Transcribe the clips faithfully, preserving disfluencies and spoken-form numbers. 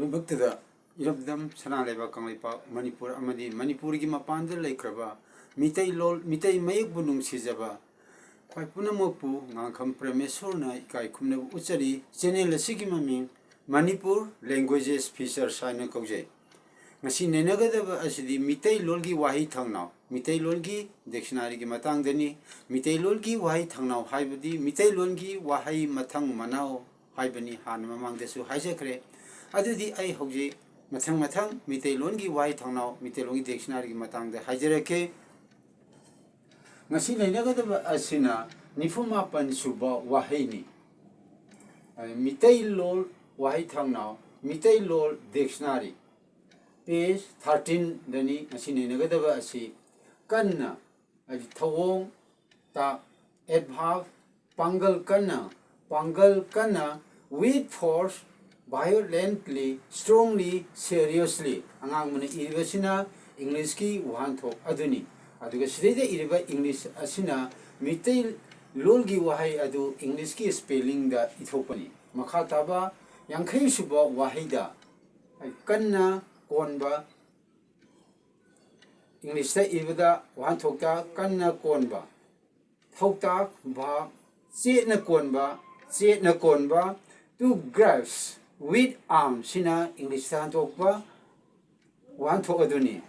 ꯂꯣꯏꯅꯃꯛꯇꯗ ꯏꯔꯝꯗꯝ ꯁꯅꯥ ꯂꯩꯕꯥꯛ ꯀꯪꯂꯩꯄꯥꯛ ꯃꯅꯤꯄꯨꯔ ꯑꯃꯗꯤ ꯃꯅꯤꯄꯨꯔꯒꯤ ꯃꯄꯥꯟꯗ ꯂꯩꯈ꯭ꯔꯕ ꯃꯤꯇꯩ ꯂꯣꯜ, ꯃꯤꯇꯩ ꯃꯌꯦꯛꯄꯨ ꯅꯨꯡꯁꯤꯖꯕ ꯈ꯭ꯋꯥꯏ ꯄꯨꯝꯅꯃꯛꯄꯨ ꯉꯥꯡꯈꯝ ꯄ꯭ꯔꯃꯦꯁꯣꯔꯅ ꯏꯀꯥꯏ ꯈꯨꯝꯅꯕ ꯎꯠꯆꯔꯤ꯫ Channel ꯑꯁꯤꯒꯤ ꯃꯃꯤꯡ Manipur Languages Features ꯍꯥꯏꯅ ꯀꯧꯖꯩ꯫ ꯉꯁꯤ ꯅꯩꯅꯒꯗꯕ ꯑꯁꯤꯗꯤ ꯃꯤꯇꯩꯂꯣꯟꯒꯤ ꯋꯥꯍꯩ ꯊꯧꯅꯥꯎ, ꯃꯤꯇꯩꯂꯣꯟꯒꯤ dictionaryꯒꯤ ꯃꯇꯥꯡꯗꯅꯤ꯫ ꯃꯤꯇꯩꯂꯣꯟꯒꯤ ꯋꯥꯍꯩ ꯊꯧꯅꯥꯎ ꯍꯥꯏꯕꯗꯤ ꯃꯤꯇꯩꯂꯣꯟꯒꯤ ꯋꯥꯍꯩ ꯃꯊꯪ ꯃꯅꯥꯎ ꯍꯥꯏꯕꯅꯤ, ꯍꯥꯟꯅ ꯃꯃꯥꯡꯗꯁꯨ ꯍꯥꯏꯖꯈ꯭ꯔꯦ꯫ ꯑꯗꯨꯗꯤ ꯑꯩ ꯍꯧꯖꯤꯛ ꯃꯊꯪ ꯃꯊꯪ ꯃꯤꯇꯩꯂꯣꯟꯒꯤ ꯋꯥꯍꯩ ꯊꯧꯅꯥꯎ, ꯃꯤꯇꯩꯂꯣꯟꯒꯤ dictionaryꯒꯤ ꯃꯇꯥꯡꯗ ꯍꯥꯏꯖꯔꯛꯀꯦ꯫ ꯉꯁꯤ ꯅꯩꯅꯒꯗꯕ ꯑꯁꯤꯅ ꯅꯤꯐꯨ ꯃꯥꯄꯟ ꯁꯨꯕ ꯋꯥꯍꯩꯅꯤ꯫ ꯃꯤꯇꯩꯂꯣꯟ ꯋꯥꯍꯩ ꯊꯧꯅꯥꯎ, ꯃꯤꯇꯩꯂꯣꯟ dictionary, page thirteen ꯗꯅꯤ ꯉꯁꯤ ꯅꯩꯅꯒꯗꯕ ꯑꯁꯤ꯫ ꯀꯟꯅ ꯍꯥꯏꯗꯤ ꯊꯧꯑꯣꯡ, ꯇ adverb, ꯄꯥꯡꯒꯜ ꯀꯟꯅ, ꯄꯥꯡꯒꯜ ꯀꯟꯅ, with force, violently, strongly, seriously꯫ ꯑꯉꯥꯡꯕꯅ ꯏꯔꯤꯕꯁꯤꯅ Englishꯀꯤ ꯋꯥꯍꯟꯊꯣꯛ ꯑꯗꯨꯅꯤ꯫ ꯑꯗꯨꯒ ꯁꯤꯗꯩꯗ ꯏꯔꯤꯕ English ꯑꯁꯤꯅ ꯃꯤꯇꯩ ꯂꯣꯜꯒꯤ ꯋꯥꯍꯩ ꯑꯗꯨ Englishꯀꯤ spellingꯗ ꯏꯊꯣꯛꯄꯅꯤ꯫ ꯃꯈꯥ ꯇꯥꯕ ꯌꯥꯡꯈꯩ ꯁꯨꯕ ꯋꯥꯍꯩꯗ ꯀꯟꯅ ꯀꯣꯟꯕ, Englishꯇ ꯏꯕꯗ ꯋꯥꯍꯟꯊꯣꯛꯇ ꯀꯟꯅ ꯀꯣꯟꯕ, ꯊꯧꯇꯥꯛ, verb, ꯆꯦꯠꯅ ꯀꯣꯟꯕ, ꯆꯦꯠꯅ ꯀꯣꯟꯕ, to grasp with arm ꯁꯤꯅ Englishꯇ ꯍꯟꯗꯣꯛꯄ ꯋꯥꯍꯟꯊꯣꯛ ꯑꯗꯨꯅꯤ꯫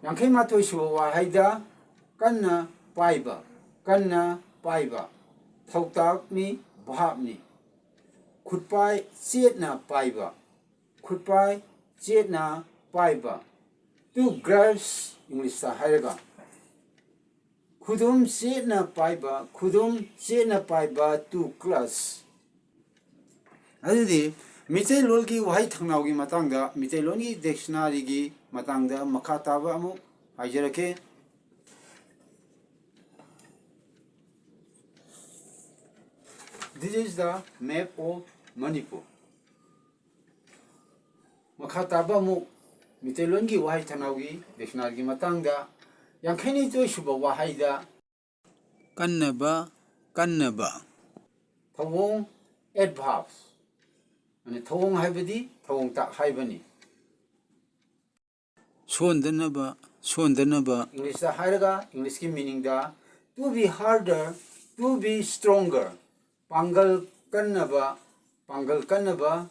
ꯌꯥꯡꯈꯩ ꯃꯥꯊꯣꯏ ꯁꯨꯕ ꯋꯥꯍꯩꯗ ꯀꯟꯅ ꯄꯥꯏꯕ, ꯀꯟꯅ ꯄꯥꯏꯕ, ꯊꯧꯇꯥꯛꯅꯤ, verbꯅꯤ꯫ ꯈꯨꯠꯄꯥꯏ ꯆꯦꯠꯅ ꯄꯥꯏꯕ, ꯈꯨꯠꯄꯥꯏ ꯆꯦꯠꯅ ꯄꯥꯏꯕ, to grasp Englishꯇ ꯍꯥꯏꯔꯒ꯫ ꯈꯨꯗꯨꯝ ꯆꯦꯠꯅ ꯄꯥꯏꯕ, ꯈꯨꯗꯨꯝ ꯆꯦꯠꯅ ꯄꯥꯏꯕ, to clasp꯫ ꯑꯗꯨꯗꯤ ꯃꯤꯇꯩꯂꯣꯟꯒꯤ ꯋꯥꯍꯩ ꯊꯧꯅꯥꯎꯒꯤ ꯃꯇꯥꯡꯗ, ꯃꯤꯇꯩꯂꯣꯟꯒꯤ dictionaryꯒꯤ ꯃꯇꯥꯡꯗ ꯃꯈꯥ ꯇꯥꯕ ꯑꯃꯨꯛ ꯍꯥꯏꯖꯔꯛꯀꯦ꯫ This is the map of Manipur꯫ ꯃꯈꯥ ꯇꯥꯕ ꯑꯃꯨꯛ ꯃꯤꯇꯩꯂꯣꯟꯒꯤ ꯋꯥꯍꯩ ꯊꯧꯅꯥꯎꯒꯤ dictionaryꯒꯤ ꯃꯇꯥꯡꯗ ꯌꯥꯡꯈꯩꯅꯤꯊꯣꯏ ꯁꯨꯕ ꯋꯥꯍꯩꯗ ꯀꯟꯅꯕ, ꯀꯟꯅꯕ꯫ ꯊꯧꯑꯣꯡ, adverbs꯫ ꯑꯗꯨꯅ ꯊꯧꯑꯣꯡ ꯍꯥꯏꯕꯗꯤ ꯊꯧꯑꯣꯡ ꯇꯥꯛ ꯍꯥꯏꯕꯅꯤ꯫ ꯁꯣꯟꯗꯅꯕ, ꯁꯣꯟꯗꯅꯕ꯫ English ꯇ ꯍꯥꯏꯔꯒ, English ꯀꯤ meaning the, to be harder, to be stronger, ꯄꯥꯡꯒꯜ ꯀꯟꯅꯕ, ꯄꯥꯡꯒꯜ ꯀꯟꯅꯕ,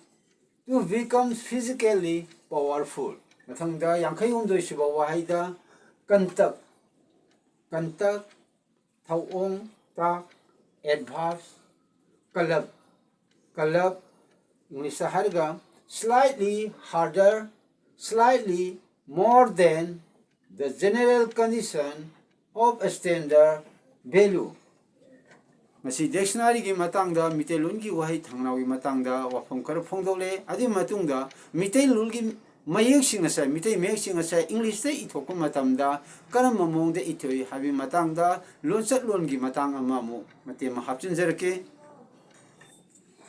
to become physically powerful꯫ ꯃꯊꯪꯗ ꯌꯥꯡꯈꯩ ꯍꯨꯝꯗꯣꯏ ꯁꯨꯕ ꯋꯥꯍꯩꯗ, ꯀꯟꯇꯛ, ꯀꯟꯇꯛ, ꯊꯧꯑꯣꯡ ꯇꯥꯛ, adverb, ꯀꯜꯂꯞ, ꯀꯜꯂꯞ, English ꯇ ꯍꯥꯏꯔꯒ, slightly harder, slightly more than the general condition of standard value꯫ ꯃꯁꯤ dictionary ꯒꯤ ꯃꯇꯥꯡꯗ, ꯃꯤꯇꯩꯂꯣꯟꯒꯤ ꯋꯥꯍꯩ ꯊꯧꯅꯥꯒꯤ ꯃꯇꯥꯡꯗ ꯋꯥꯐꯝ ꯈꯔ ꯐꯣꯡꯗꯣꯛꯂꯦ꯫ ꯑꯗꯨꯒꯤ ꯃꯇꯨꯡꯗ ꯃꯤꯇꯩꯂꯣꯟꯒꯤ ꯃꯌꯦꯛꯁꯤꯡ ꯑꯁꯦ, ꯃꯤꯇꯩ ꯃꯌꯦꯛꯁꯤꯡ ꯑꯁꯦ English ꯇ ꯏꯊꯣꯛꯄ ꯃꯇꯝꯗ ꯀꯔꯝꯕ ꯃꯑꯣꯡꯗ ꯏꯊꯣꯛꯏ ꯍꯥꯏꯕꯒꯤ ꯃꯇꯥꯡꯗ, ꯂꯣꯟꯆꯠꯂꯣꯟꯒꯤ ꯃꯇꯥꯡ ꯑꯃ ꯑꯃꯨꯛ ꯃꯇꯦꯛ ꯑꯃ ꯍꯥꯞꯆꯤꯟꯖꯔꯛꯀꯦ꯫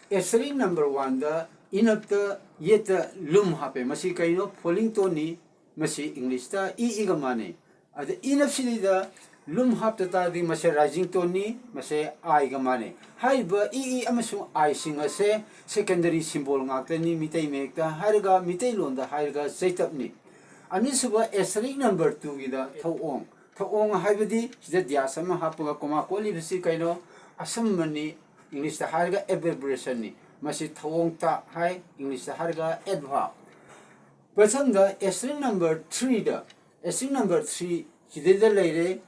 Asterisk number one ꯗ ꯏꯅꯞꯇ ꯌꯦꯠꯇ ꯂꯨꯝ ꯍꯥꯞꯄꯦ꯫ ꯃꯁꯤ ꯀꯩꯅꯣ? Falling tone ꯅꯤ꯫ ꯃꯁꯤ English ꯇ ꯏ ꯏꯒ ꯃꯥꯟꯅꯩ꯫ ꯑꯗ ꯏꯅꯞꯁꯤꯗ ꯂꯨꯝ ꯍꯥꯞꯇ ꯇꯥꯔꯗꯤ ꯃꯁꯤ rising tone ꯅꯤ, ꯃꯁꯤ I ꯒ ꯃꯥꯟꯅꯩ꯫ ꯍꯥꯏꯔꯤꯕ ꯏ, ꯏ ꯑꯃꯁꯨꯡ I ꯁꯤꯡ ꯑꯁꯦ secondary symbol ꯉꯥꯛꯇꯅꯤ ꯃꯤꯇꯩ ꯃꯌꯦꯛꯇ ꯍꯥꯏꯔꯒ, ꯃꯤꯇꯩꯂꯣꯟꯗ ꯍꯥꯏꯔꯒ ꯆꯩꯇꯞꯅꯤ꯫ ꯑꯅꯤꯁꯨꯕ asterisk number two ꯒꯤꯗ ꯊꯧꯑꯣꯡ꯫ ꯊꯧꯑꯣꯡ ꯍꯥꯏꯕꯗꯤ ꯁꯤꯗ dash ꯑꯃ ꯍꯥꯞꯄꯒ comma ꯀꯣꯠꯂꯤꯕꯁꯤ ꯀꯩꯅꯣ? ꯑꯁꯝꯕꯅꯤ, English ꯇ ꯍꯥꯏꯔꯒ abbreviation ꯅꯤ꯫ ꯃꯁꯤ ꯊꯧꯑꯣꯡ ꯇꯥꯛ ꯍꯥꯏ, English ꯇ ꯍꯥꯏꯔꯒ adverb꯫ ꯃꯊꯪꯗ asterisk number three ꯗ, asterisk number three ꯁꯤꯗꯩꯗ ꯂꯩꯔꯦ,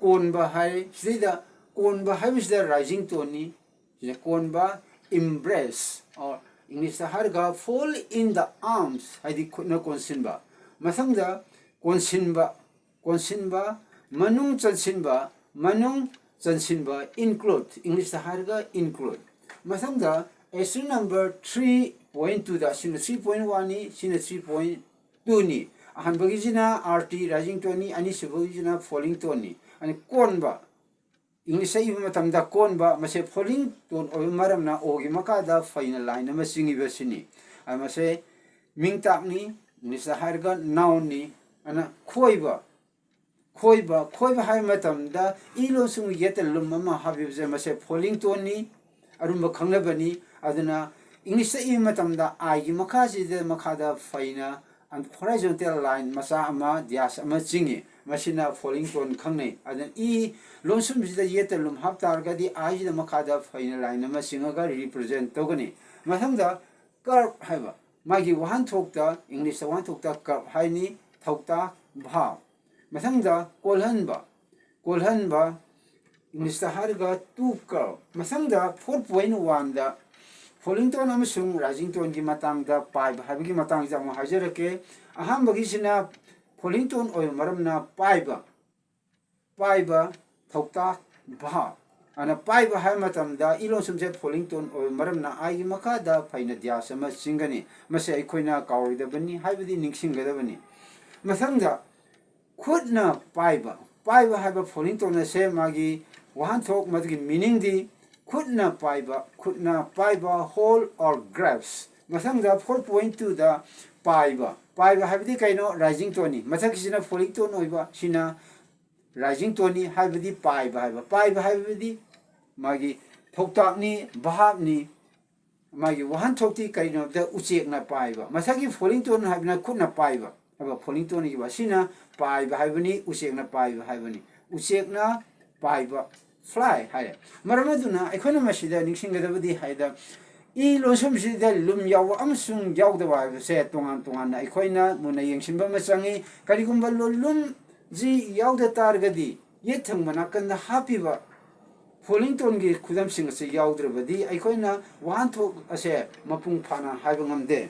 ꯀꯣꯟꯕ ꯍꯥꯏꯔꯦ꯫ ꯁꯤꯗꯩꯗ ꯀꯣꯟꯕ ꯍꯥꯏꯕꯁꯤꯗ rising tone ꯅꯤ꯫ ꯁꯤꯗ ꯀꯣꯟꯕ, embrace, or English ꯇ ꯍꯥꯏꯔꯒ fall in the arms, ꯍꯥꯏꯗꯤ ꯈꯨꯠꯅ ꯀꯣꯟꯁꯤꯟꯕ꯫ ꯃꯊꯪꯗ ꯀꯣꯟꯁꯤꯟꯕ, ꯀꯣꯟꯁꯤꯟꯕ, ꯃꯅꯨꯡ ꯆꯟꯁꯤꯟꯕ, ꯃꯅꯨꯡ ꯆꯟꯁꯤꯟꯕ, include, English ꯇ ꯍꯥꯏꯔꯒ include꯫ ꯃꯊꯪꯗ asterisk number three point two ꯗ, ꯁꯤꯅ three point one ꯅꯤ, ꯁꯤꯅ three point two ꯅꯤ꯫ ꯑꯍꯥꯟꯕꯒꯤꯁꯤꯅ R T, rising tone ꯅꯤ, ꯑꯅꯤꯁꯨꯕꯒꯤꯁꯤꯅ falling tone ꯅꯤ꯫ ꯑꯗꯨ ꯀꯣꯟꯕ, English ꯇ ꯏꯕ ꯃꯇꯝꯗ ꯀꯣꯟꯕ, ꯃꯁꯦ falling tone ꯑꯣꯏꯕ ꯃꯔꯝꯅ O ꯒꯤ ꯃꯈꯥꯗ ꯐꯩꯅ line ꯑꯃ ꯆꯤꯡꯉꯤꯕꯁꯤꯅꯤ꯫ ꯑꯗꯨ ꯃꯁꯦ ꯃꯤꯡ ꯇꯥꯛꯅꯤ, English ꯇ ꯍꯥꯏꯔꯒ noun ꯅꯤ꯫ ꯑꯗꯨꯅ ꯈꯣꯏꯕ, ꯈꯣꯏꯕ, ꯈꯣꯏꯕ ꯍꯥꯏꯕ ꯃꯇꯝꯗ ꯏ ꯂꯣꯟꯁꯨꯡ ꯌꯦꯠꯇ ꯂꯨꯝ ꯑꯃ ꯍꯥꯞꯄꯤꯕꯁꯦ, ꯃꯁꯦ falling tone ꯅꯤ, ꯑꯔꯨꯝꯕ ꯈꯪꯅꯕꯅꯤ꯫ ꯑꯗꯨꯅ English ꯇ ꯏꯕ ꯃꯇꯝꯗ I ꯒꯤ ꯃꯈꯥꯁꯤꯗ ꯃꯈꯥꯗ ꯐꯩꯅ horizontal line ꯃꯆꯥ ꯑꯃ dash ꯑꯃ ꯆꯤꯡꯏ꯫ ꯃꯁꯤꯅ falling tone ꯈꯪꯅꯩ꯫ ꯑꯗꯨꯅ ꯏ ꯂꯣꯟꯁꯨꯝꯁꯤꯗ ꯌꯦꯠꯇ ꯂꯨꯝ ꯍꯥꯞ ꯇꯥꯔꯒꯗꯤ I ꯁꯤꯗ ꯃꯈꯥꯗ ꯐꯩꯅ line ꯑꯃ ꯆꯤꯡꯉꯒ represent ꯇꯧꯒꯅꯤ꯫ ꯃꯊꯪꯗ curve ꯍꯥꯏꯕ, ꯃꯥꯒꯤ ꯋꯥꯍꯟꯊꯣꯛꯇ, English ꯇ ꯋꯥꯍꯟꯊꯣꯛꯇ curve ꯍꯥꯏꯅꯤ, ꯊꯧꯇꯥꯛ, ꯚꯥꯕ꯫ ꯃꯊꯪꯗ ꯀꯣꯜꯍꯟꯕ, ꯀꯣꯜꯍꯟꯕ, English ꯇ ꯍꯥꯏꯔꯒ to curl꯫ ꯃꯊꯪꯗ four point one ꯗ falling tone ꯑꯃꯁꯨꯡ rising tone ꯒꯤ ꯃꯇꯥꯡꯗ, ꯄꯥꯏꯕ ꯍꯥꯏꯕꯒꯤ ꯃꯇꯥꯡꯁꯤꯗ ꯑꯃꯨꯛ ꯍꯥꯏꯖꯔꯛꯀꯦ꯫ ꯑꯍꯥꯟꯕꯒꯤꯁꯤꯅ falling tone ꯑꯣꯏꯕ ꯃꯔꯝꯅ ꯄꯥꯏꯕ, ꯄꯥꯏꯕ, ꯊꯧꯇꯥꯛ, ꯚꯥꯕ꯫ ꯑꯗꯨꯅ ꯄꯥꯏꯕ ꯍꯥꯏꯕ ꯃꯇꯝꯗ ꯏ ꯂꯣꯟꯁꯨꯝꯁꯦ falling tone ꯑꯣꯏꯕ ꯃꯔꯝꯅ I ꯒꯤ ꯃꯈꯥꯗ ꯐꯩꯅ dash ꯑꯃ ꯆꯤꯡꯒꯅꯤ꯫ ꯃꯁꯤ ꯑꯩꯈꯣꯏꯅ ꯀꯥꯎꯔꯣꯏꯗꯕꯅꯤ, ꯍꯥꯏꯕꯗꯤ ꯅꯤꯡꯁꯤꯡꯒꯗꯕꯅꯤ꯫ ꯃꯊꯪꯗ ꯈꯨꯠꯅ ꯄꯥꯏꯕ, ꯄꯥꯏꯕ ꯍꯥꯏꯕ falling tone ꯑꯁꯦ ꯃꯥꯒꯤ ꯋꯥꯍꯟꯊꯣꯛ, ꯃꯗꯨꯒꯤ meaning ꯗꯤ ꯈꯨꯠꯅ ꯄꯥꯏꯕ, ꯈꯨꯠꯅ ꯄꯥꯏꯕ, hold or grasp꯫ ꯃꯊꯪꯗ four point two ꯗ ꯄꯥꯏꯕ, ꯄꯥꯏꯕ ꯍꯥꯏꯕꯗꯤ ꯀꯩꯅꯣ? Rising tone ꯅꯤ꯫ ꯃꯊꯛꯀꯤꯁꯤꯅ falling tone ꯑꯣꯏꯕ, ꯁꯤꯅ rising tone ꯅꯤ, ꯍꯥꯏꯕꯗꯤ ꯄꯥꯏꯕ ꯍꯥꯏꯕ, ꯄꯥꯏꯕ ꯍꯥꯏꯕꯗꯤ ꯃꯥꯒꯤ ꯊꯧꯇꯥꯛꯅꯤ, ꯚꯥꯕꯅꯤ꯫ ꯃꯥꯒꯤ ꯋꯥꯍꯟꯊꯣꯛꯇꯤ ꯀꯔꯤꯅꯣ ꯍꯥꯏꯕꯗ ꯎꯆꯦꯛꯅ ꯄꯥꯏꯕ꯫ ꯃꯊꯛꯀꯤ falling tone ꯍꯥꯏꯕꯅ ꯈꯨꯠꯅ ꯄꯥꯏꯕ ꯍꯥꯏꯕ falling tone ꯒꯤ ꯋꯥ-, ꯁꯤꯅ ꯄꯥꯏꯕ ꯍꯥꯏꯕꯅꯤ, ꯎꯆꯦꯛꯅ ꯄꯥꯏꯕ ꯍꯥꯏꯕꯅꯤ꯫ ꯎꯆꯦꯛꯅ ꯄꯥꯏꯕ, fly ꯍꯥꯏꯔꯦ꯫ ꯃꯔꯝ ꯑꯗꯨꯅ ꯑꯩꯈꯣꯏꯅ ꯃꯁꯤꯗ ꯅꯤꯡꯁꯤꯡꯒꯗꯕꯗꯤ ꯍꯥꯏꯗ, ꯏ ꯂꯣꯟꯁꯨꯝꯁꯤꯗ ꯂꯨꯝ ꯌꯥꯎꯕ ꯑꯃꯁꯨꯡ ꯌꯥꯎꯗꯕ ꯍꯥꯏꯕꯁꯦ ꯇꯣꯉꯥꯟ ꯇꯣꯉꯥꯟꯅ ꯑꯩꯈꯣꯏꯅ ꯃꯨꯟꯅ ꯌꯦꯡꯁꯤꯟꯕ ꯑꯃ ꯆꯪꯉꯤ꯫ ꯀꯔꯤꯒꯨꯝꯕ ꯂꯣꯟꯂꯨꯝ ꯖꯤ ꯌꯥꯎꯗ ꯇꯥꯔꯒꯗꯤ, ꯌꯦꯠ ꯊꯪꯕ ꯅꯥꯀꯟꯗ ꯍꯥꯞꯄꯤꯕ falling tone ꯒꯤ ꯈꯨꯗꯝꯁꯤꯡ ꯑꯁꯤ ꯌꯥꯎꯗ꯭ꯔꯕꯗꯤ ꯑꯩꯈꯣꯏꯅ ꯋꯥꯍꯟꯊꯣꯛ ꯑꯁꯦ ꯃꯄꯨꯡ ꯐꯥꯅ ꯍꯥꯏꯕ ꯉꯝꯗꯦ꯫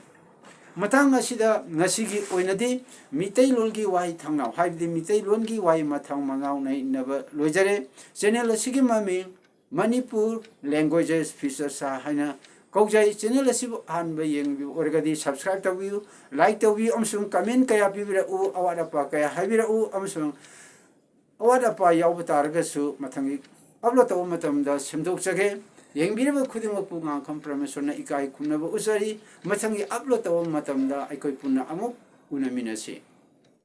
ꯃꯇꯥꯡ ꯑꯁꯤꯗ ꯉꯁꯤꯒꯤ ꯑꯣꯏꯅꯗꯤ ꯃꯤꯇꯩꯂꯣꯟꯒꯤ ꯋꯥꯍꯩ ꯊꯥꯡꯅꯥꯎ, ꯍꯥꯏꯕꯗꯤ ꯃꯤꯇꯩꯂꯣꯟꯒꯤ ꯋꯥꯍꯩ ꯃꯊꯪ ꯃꯅꯥꯎ ꯅꯩꯅꯕ ꯂꯣꯏꯖꯔꯦ꯫ Channel ꯑꯁꯤꯒꯤ ꯃꯃꯤꯡ Manipur Languages Feature ꯁꯥ ꯍꯥꯏꯅ ꯀꯧꯖꯩ꯫ Channel ꯑꯁꯤꯕꯨ ꯑꯍꯥꯟꯕ ꯌꯦꯡꯕꯤꯕ ꯑꯣꯏꯔꯒꯗꯤ subscribe ꯇꯧꯕꯤꯌꯨ, like ꯇꯧꯕꯤꯌꯨ, ꯑꯃꯁꯨꯡ comment ꯀꯌꯥ ꯄꯤꯕꯤꯔꯛꯎ, ꯑꯋꯥꯠ ꯑꯄꯥ ꯀꯌꯥ ꯍꯥꯏꯕꯤꯔꯛꯎ, ꯑꯃꯁꯨꯡ ꯑꯋꯥꯠ ꯑꯄꯥ ꯌꯥꯎꯕ ꯇꯥꯔꯒꯁꯨ ꯃꯊꯪꯒꯤ upload ꯇꯧꯕ ꯃꯇꯝꯗ ꯁꯦꯝꯗꯣꯛꯆꯒꯦ꯫ ꯌꯦꯡꯕꯤꯔꯤꯕ ꯈꯨꯗꯤꯡꯃꯛꯄꯨ ꯉꯥꯡꯈꯝ ꯄ꯭ꯔꯃꯦꯁꯣꯔꯅ ꯏꯀꯥꯏ ꯈꯨꯝꯅꯕ ꯎꯠꯆꯔꯤ꯫ ꯃꯊꯪꯒꯤ upload ꯇꯧꯕ ꯃꯇꯝꯗ ꯑꯩꯈꯣꯏ ꯄꯨꯟꯅ ꯑꯃꯨꯛ ꯎꯅꯃꯤꯟꯅꯁꯤ꯫